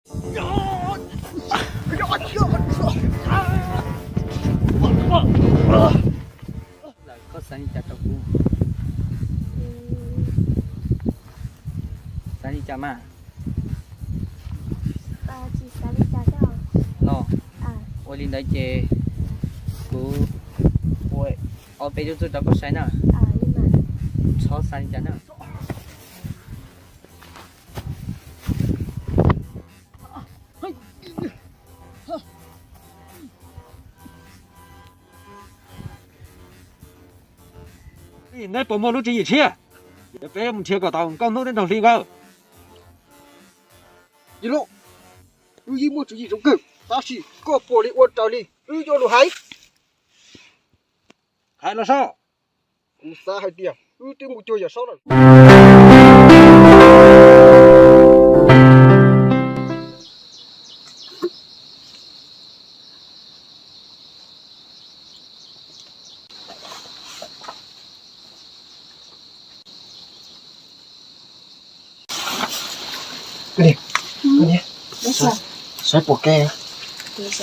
Lawm, koj xav li cas rau kuv? Xav li cas mas? Tsis xav li cas thiab. Los, ua li ntawd ces kuv ua ob peb lub txuj rau koj saib na. Txhob xav li cas na. Neb puas muaj lub tswv yim tshiab? Ces peb mus nrhiav kom tau nkauj hnub thiab nraug hli nkawd. Yij Lauj, wb yeej muaj tswv yim zoo kawg, tab sis koj puas li ua raws li wb yuav lus hais? Hais los saib. Kuv xav hais tias wb twb mus cuag Yawm Saub lawm. Saib puas ke, puas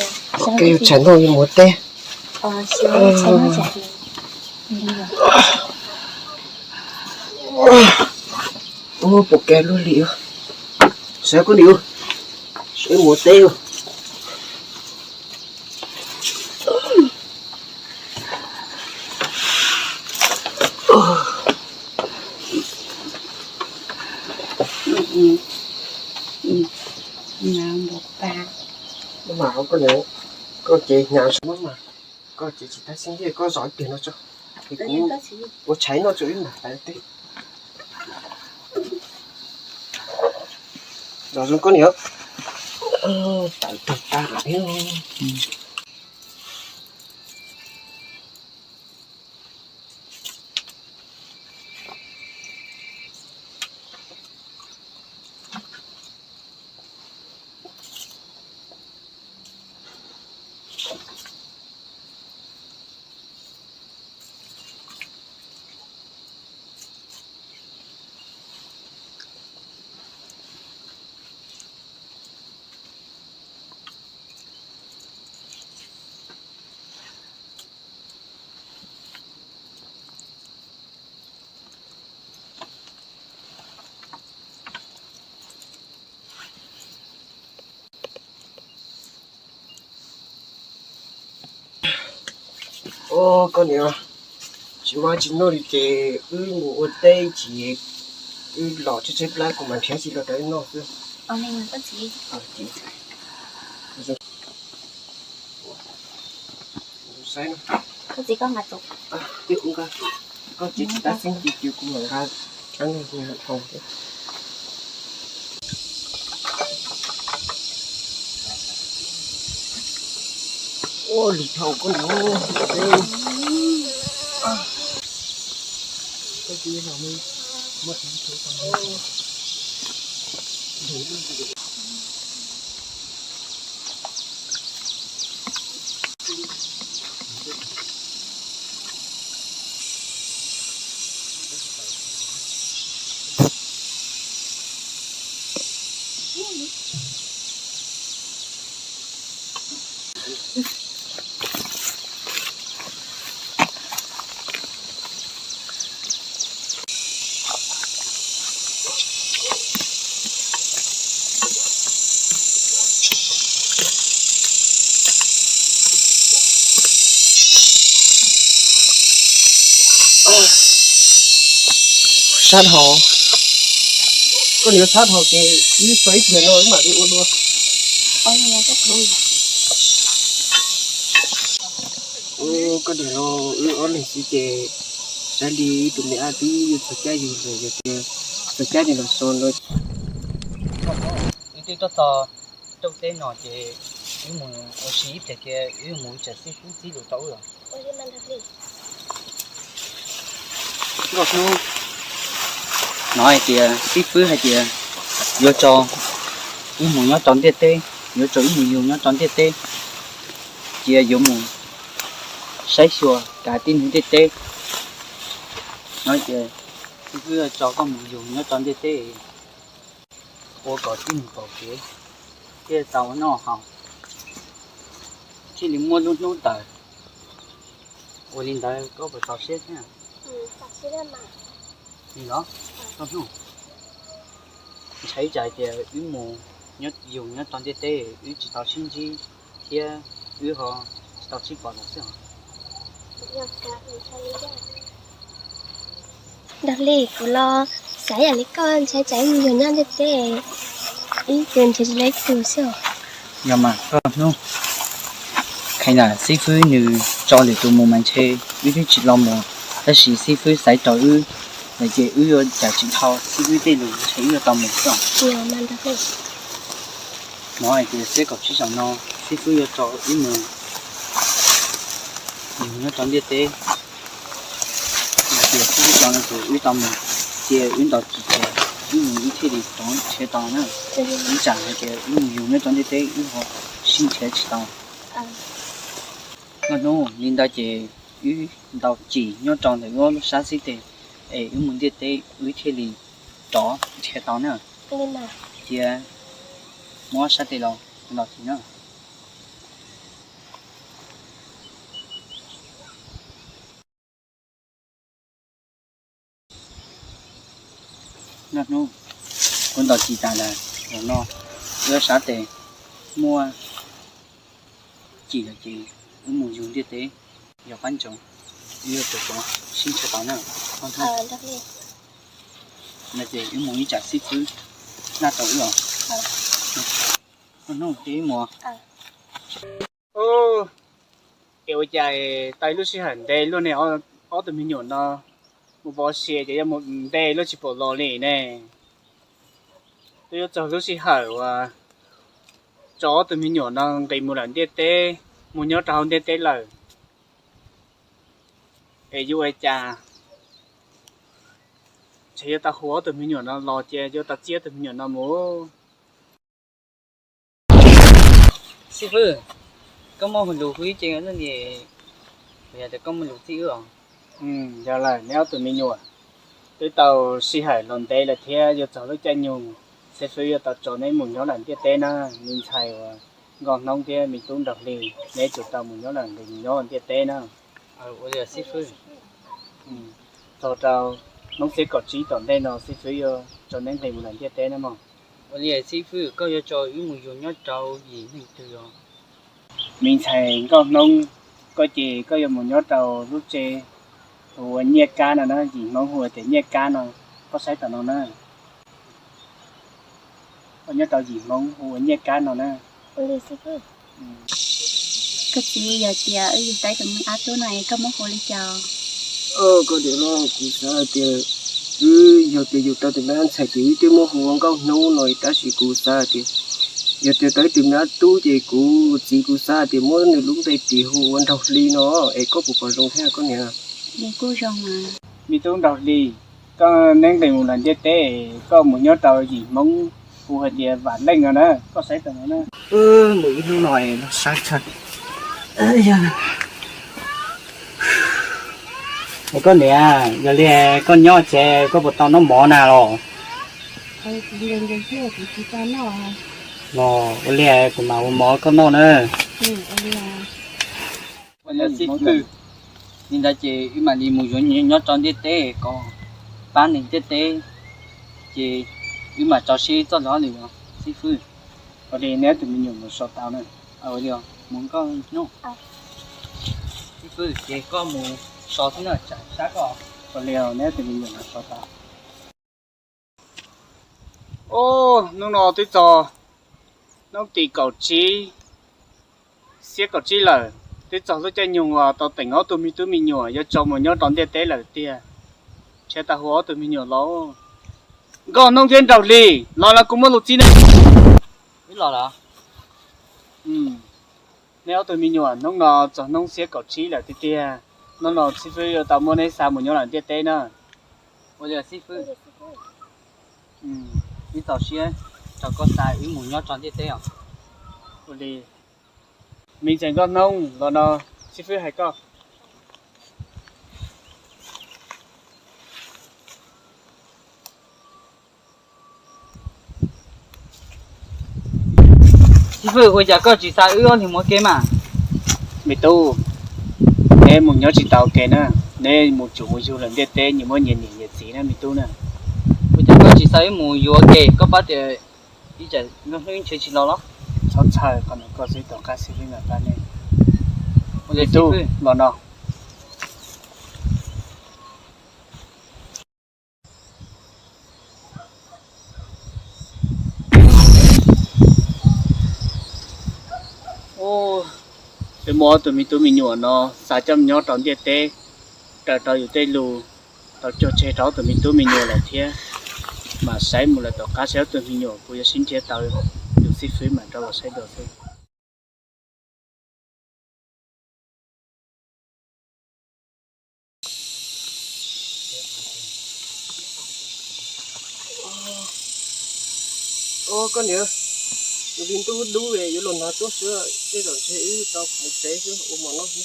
ke tshais noj yuav mus ua teb. Ub, puas ke luaj li. Saib koj niam, saib mus ua teb. Koj ces hnyav mas, koj ces tsis tab xeeb thiab, koj zov ib pliag no tso, es kuv ua tshais noj tso wb mam li teb. Zov zoo koj niam. Tawm tag tag lawm. Ua koj niam, tsis muaj tsis noj li ces wb mus ua teb ces wb los tshaib tshaib plab kuv mam nrhiav tsis los rau wb noj xwb. Koj txiv, koj mas tus, koj txiv tsis tab xeeb ces kuv mam nqa rab no haus thiab. Ua lwm thaum koj niam, koj txiv no muaj, muaj Sab dhau, koj niam, sab dhau ces wb tso ib pliag no wb mam li ua dua. Ua koj niam, los wb ob leeg xwb ces saib li tus me ab twb yuav txog caij yus lawm, yog tias txog caij li los so no. Wb twb tuaj txog rooj teb no ces wb mus ua si ib pliag kiag, wb mus tseem xib fwb txib lus rau wb os. Nkauj Hnub hnov hais tias xib fwb hais tias yuav tso wb mus nyob rau ntiaj teb, yuav tso wb mus yug nyob rau ntiaj teb, cia yuav mus saib xyuas kav tib neeg ntiaj teb. Hnov tias xib fwb tso koj mus yug nyob rau ntiaj teb, ua kom tib neeg pom kev. thiaj tau noj haus, thiaj li muaj lub hnub tawm. Ua li ntawd koj puas txaus siab thiab? Li los, ntshai tsam hais tias wb mus yug nyob rau ntiaj teb wb tsis tau sib ntsib thiab wb ho tsis tau sib pom lawm xwb os. Nrog li kuv los xav yam li koj, ntshai tsam wb mus yug nyob ntiaj teb wb ces nrhiav tsis tau ib tug xwb os. Yog mas koj hnub, kheev lam xib fwb nws tso lwm tus mus mas ntshe wb twb tsis los mus, tab sis xib fwb xaiv rau wb lawm ces wb yuav cam tsis dhau xib fwb tej lus ntshe wb yuav tau mus xwb. Hnov hais tias xiab kaum tsib zaum no xib fwb yuav tso wb mus yug nyob rau ntiaj teb, hais tias xib fwb tso no ces wb tau mus, cia wb ntaus tis ces wb mus wb thiaj li rov nrhiav tau na. Ib tsam hais tias wb mus yug nyob rau ntiaj teb wb ho sib nrhiav tsis tau. Koj hnub, li ntawd ces wb ntaus tis nyob rau ntawm wb lub sab xib teg es wb mus ntiaj teb wb thiaj li rov nrhiav tau na. Cia muab sab tes los ntaus tis na. Noj hnub, kuv ntaus tis tas lawm, zaum no wb sab tes muaj cim lawm ces wb mus yug ntiaj teb yog qab ntsoov, wb yuav tsum rov sib nrhiav tau na. No ces wb mus ib tsam xib fwb naj tau wb os. Noj hnub, ces wb mus. Es ua cas tau ib lub sij hawm ntev luaj ne, ob tug me nyuam no mus pov sia ces yuav mus ntev luaj tsis pom los li ne. Twb yuav txog lub sij hawm uas tso ob tug me nyuam no nqis mus lawm ntiaj teb, mus nyob rau hauv ntiaj teb lawm. Es yuav ua cas, ntshe yuav tau hu ob tug me nyuam no los ces yuav tau txib ob tug me nyuam no mus. Xib fwb, koj muaj lus hu ib ce, yog tias koj muaj lus txib wb os. Yog lawm, neb ob tug me nyuam, twb tau sij hawm los ntev lawm thiab yuav txog lub caij nyoog, xib fwb yuav tau tso neb mus nyob lawm ntiaj teb na, me ntxhais uas Nkauj Hnoob thiab me tub Nraug Hli, neb yuav tau mus nyob lawm nqis mus nyob ntiaj teb na. Ua li xib fwb. Txog rau hnub xiab kaum tsib tom ntej no xib fwb yuav tso neb nqis mus lawm ntiaj teb na mog. Ua li xib fwb, koj yuav tso wb mus yug nyob rau yim neeg twg os? Me ntxhais Nkauj Hnoob, koj ces koj yuav mus nyob rau lub tsev hu ua Nyiaj Kab no na, yim Hmoob hu tias Nyiaj Kab no, koj saib tom no na. Koj nyob rau yim Hmoob hu ua Nyiaj Kab no na. Koj txiv, yog tias wb yug tau tus me ab tub no es koj muab hu li cas? Koj tias no, kuv xav hais tias wb yog tias yug tau tus me ab ntxhais ces wb twb muab hu ua Nkauj Hnub no, tab sis kuv xav hais tias yog tias tau ib tug me ab tub ces kuv txiv kuv xav hais tias muab nws lub npe tis hu ua Nraug Hli no, es koj puas pom zoo thiab koj niam? Me tub Nraug Hli, koj neb nqis mus lawm ntiaj teb, koj mus nyob rau yim Hmoob hu hais tias Vam Leej no na, koj saib tom no na. Mus ib hnub no los sab tshaj. Koj niam, yog li koj nyob tsev koj puas tau noj mov na los? Los ua li kuv mam ua mov koj noj na. Ua li xib fwb, li ntawd ces wb mam li mus yuav nyob rau ntiaj teb kom pab neeg ntiaj teb, ces wb mam tso siab txoj hauj lwm os xib fwb. Ua li neb tus me nyuam mus so tau na. Ua li mus Nkauj Hnub. Xib fwb, ces koj mus so xwb na, tsam sab koj. Ua li neb tus me nyuam mus so tau. Ub, hnub no twb txog hnub tim kaum tsib, xiab kaum tsib lawm, twb txog lub caij nyoog uas tau teem ob tug me tub me nyuam yuav tso mus nyob rau ntiaj teb lawm tiag. Ntshe tau hu ob tug me nyuam los. Nkauj Hnub thiab Nraug Hli, los los kuv muaj lus txib ne. Wb los lawm. Neb ob tug me nyuam, hnub no txog hnub xiab kaum tsib lawm tiag tiag. Hnub no xib fwb yuav tau muab neb xa mus nyob lawm ntiaj teb na. Ua li xib fwb, wb txaus siab rau koj xa wb mus nyob rau ntiaj teb os. Ua li, me ntxhais Nkauj Hnub, los no xib fwb hais koj. Xib fwb, ua cas koj tsis xa wb ob leeg mus ua ke mas? Me tub, neb mus nyob tsis tau ua ke na, neb mus tsum mus yug lawm ntiaj teb nyias muaj nyias niam nyias txiv na me tub na. Ua cas koj tsis xa wb mus yuav ua ke, koj paub tias ib tsam ib hnub ntshe tsis los los? Txhob txhawj, qhov no koj xwb, tom qab xib fwb mam pab neb. Me tub, los no. Wb muab ob tug me tub me nyuam no xa coj mus nyob rau ntiaj teb, raws rau yus tej lus, tau cuag tseg rau ob tug me tub me nyuam lawm thiab. Mas saib mus lawm tom qab saib ob tug me nyuam puas yuav sib nrhiav tau, yus xib fwb mam rov los saib dua xwb. Koj niam, tus li ntuj dub yuav los hnav tuaj xwb, tej zaum ntshe wb tau mus tsev xwb, ua mov noj xwb.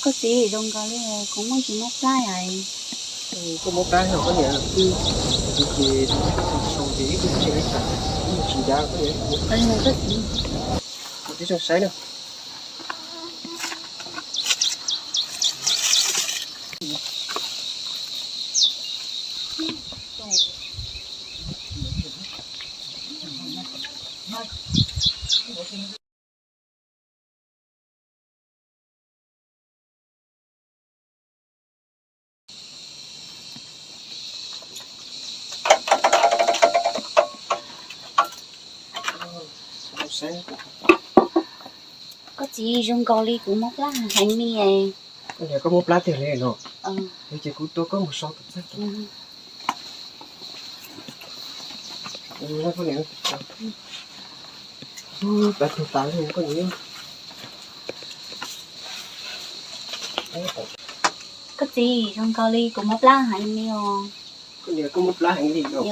Koj txiv, zoo nkaus li kuv muaj tsis muab plab hais. Koj muab plab hais koj niam, ces sau ces ib tug tsis ib tag, ib tug tsis ncav koj niam. Koj txiv, kuv twb zoo saib na. Koj txiv, zoo nkaus li kuv muab plab heev li. Koj niam, koj muab plab tiag li no. Ces kuv tua koj mus so tus txaj. Koj niam, tas tug tas li koj niam. Koj txiv, zoo nkaus li kuv muab plab heev li os. Koj niam, koj muab plab heev li os.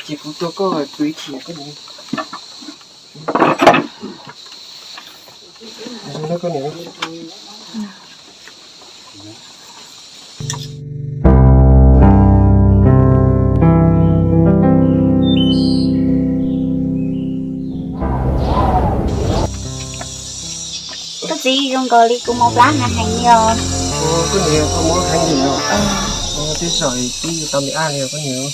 Ces kuv tua koj tus ib chim koj niam. Koj niam. Koj txiv, zoo nkaus li kuv muab plab heev heev li os. Koj niam, koj muab heev li os. Tej zaum twb yuav tau me ab li os koj niam.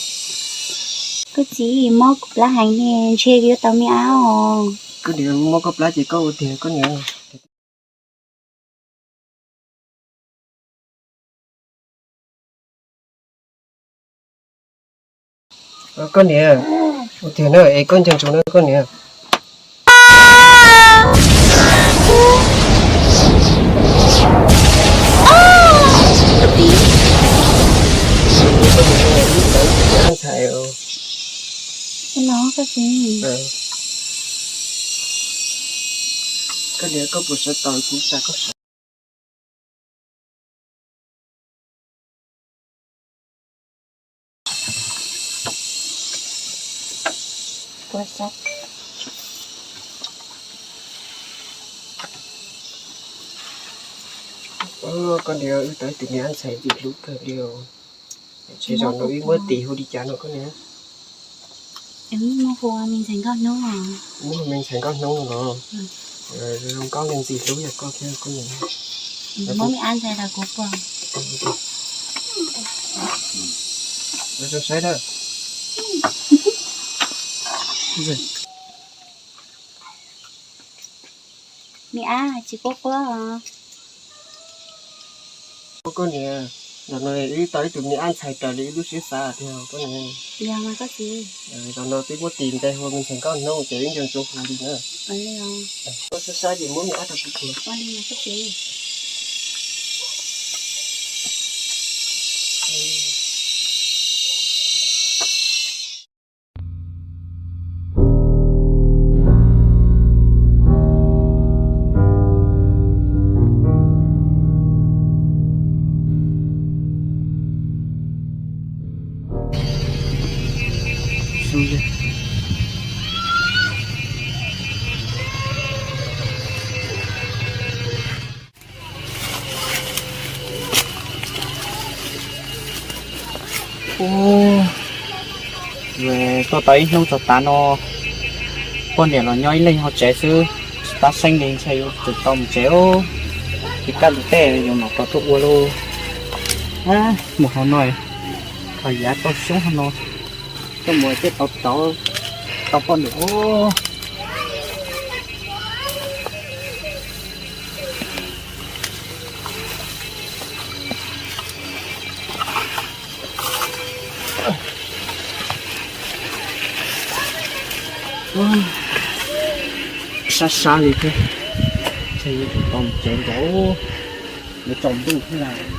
Koj txiv, muab kuv plab heev li, ntshe yuav tau me ab os. Koj niam, muab koj plab ces koj ua tiag koj niam. Koj niam, ua tiag na, es koj nco ntsoov na koj niam. Ntxhais, koj niam, koj puas sawv tau kuv xa koj sawv? Koj niam, wb tau ib tug me ab ntxhais ntxim hlub kawg li os. Ces zaum no wb muab tis hu li cas no koj niam? Muab hu me ntxhais nkauj hnub no los. Zoo nkauj li ntxim hlub yog koj thiab koj niam. Muab me ab ntxhais los kuv pom. Zoo saib na. Me ab tsis quaj quaj os. Koj niam, zaum no wb tau ib tug me ab ntxhais raws li wb lub siab xav tiag koj niam. Yog mas koj txiv. Zaum no twb muab tis npe hu me ntxhais nkauj hnub ces wb nco ntsoov hu li na. Koj saib saib ces muab me ab rau kuv pom. Ub, tuaj tau ib hnub txog tav no, poj niam los nyob ib leeg hauv tsev xwb, tsis tab seeb li, ntshe yuav tsum tau mus tsev os. Ces kaj ntug tej yuav mam rov tuaj ua lauj. Mus hauv no, ho yav toj xyoob hauv no, tuaj mus thiaj tau rov tau poj niam os. Sab sab li thiab, ntshe yuav tsum tau mus tsev nkaus, yuav tsaus ntuj thiab lawm.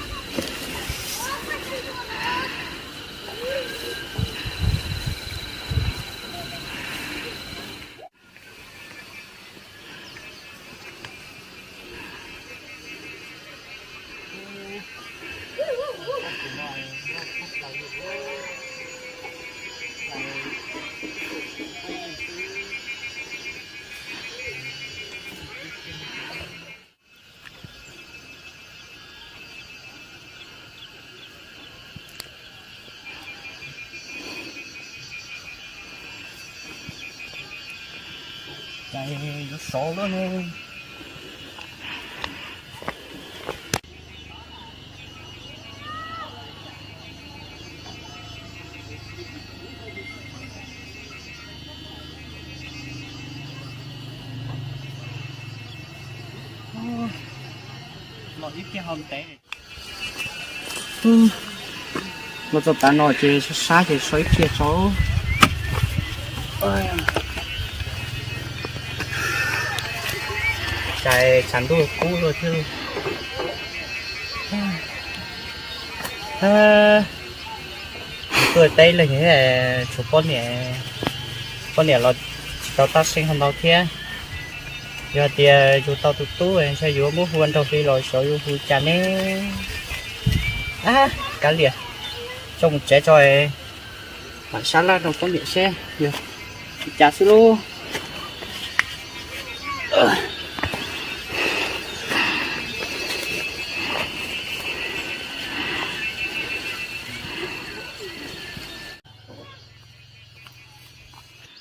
Cas yuav sov luaj ne. Los ib pliag ho ntev. Los txog tav no ces sab sab ces so ib pliag tso. Cas tshav ntuj kub luaj thiab. Tuaj teb leeg tshuav poj niam, poj niam los tsis tau tab seeb ho ntau thiab. Yog tias yus tau tus tub ntshe yuav muab hu ua nraug hli los xyov yuav hu cas ne. Kav liam, coj mus tsev tso, mam sab laj rau poj niam seb yog li cas xwb lauj.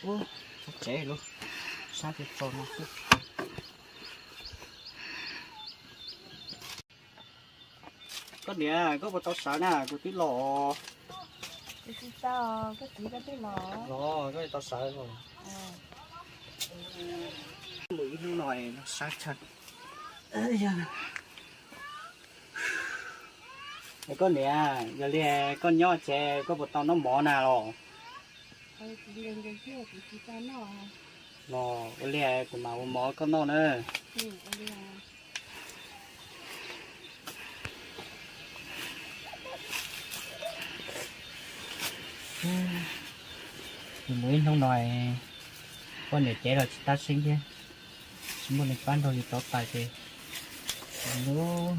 Ub, txog tsev lawm, sab tias txog no xwb. Koj niam, koj puas tau sawv na? Kuv twb los. Kuv tsis tau, koj txiv koj twb los. Los, koj tau sawv los. Mus ib hnub no sab tshaj. Koj niam, yog li koj nyob tsev koj puas tau noj mov na los? Los ua li kuv mam ua mov koj noj na. Mus ib hnub no, poj niam cev los tsis tab seeb thiab, tsis muaj neeg pab nrog yus rov pais ces lub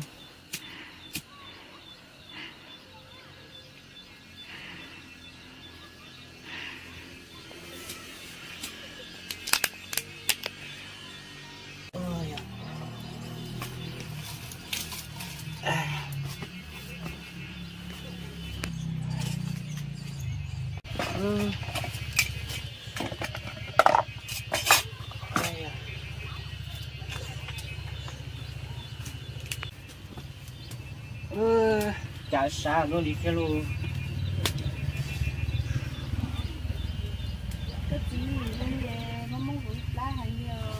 Cas sab luaj li thiab lauj. Koj txiv, zoo li muab muab kuv ib plab heev li os.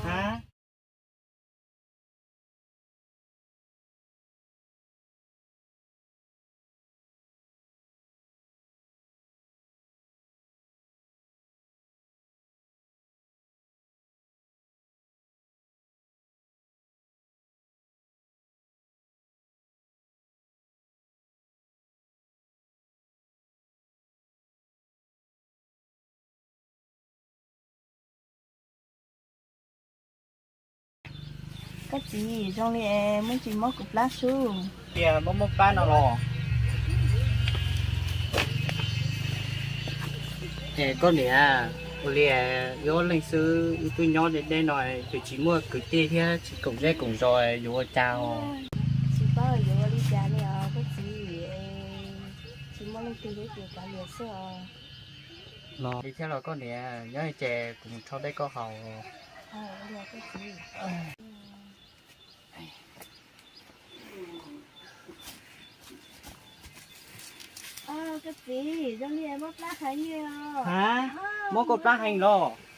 Koj txiv, zoo li es muaj tsis mob kuv plab sub. Tias mob mob plab no los. Es koj niam, ua li wb ob leeg xwb, wb twb nyob deb deb no, twb tsis muaj kwv tij thiab tsis koom zej koom zos, yuav ua cas os? Tsis paub yuav ua li cas li os koj txiv, tsis muaj Tus hlub ces kav liam xwb os. Los li thiab los koj niam, nyob ces kuv mus rho dej koj haus. Koj txiv, zoo li muab plab heev li os. Ha? Muab koj plab heev los?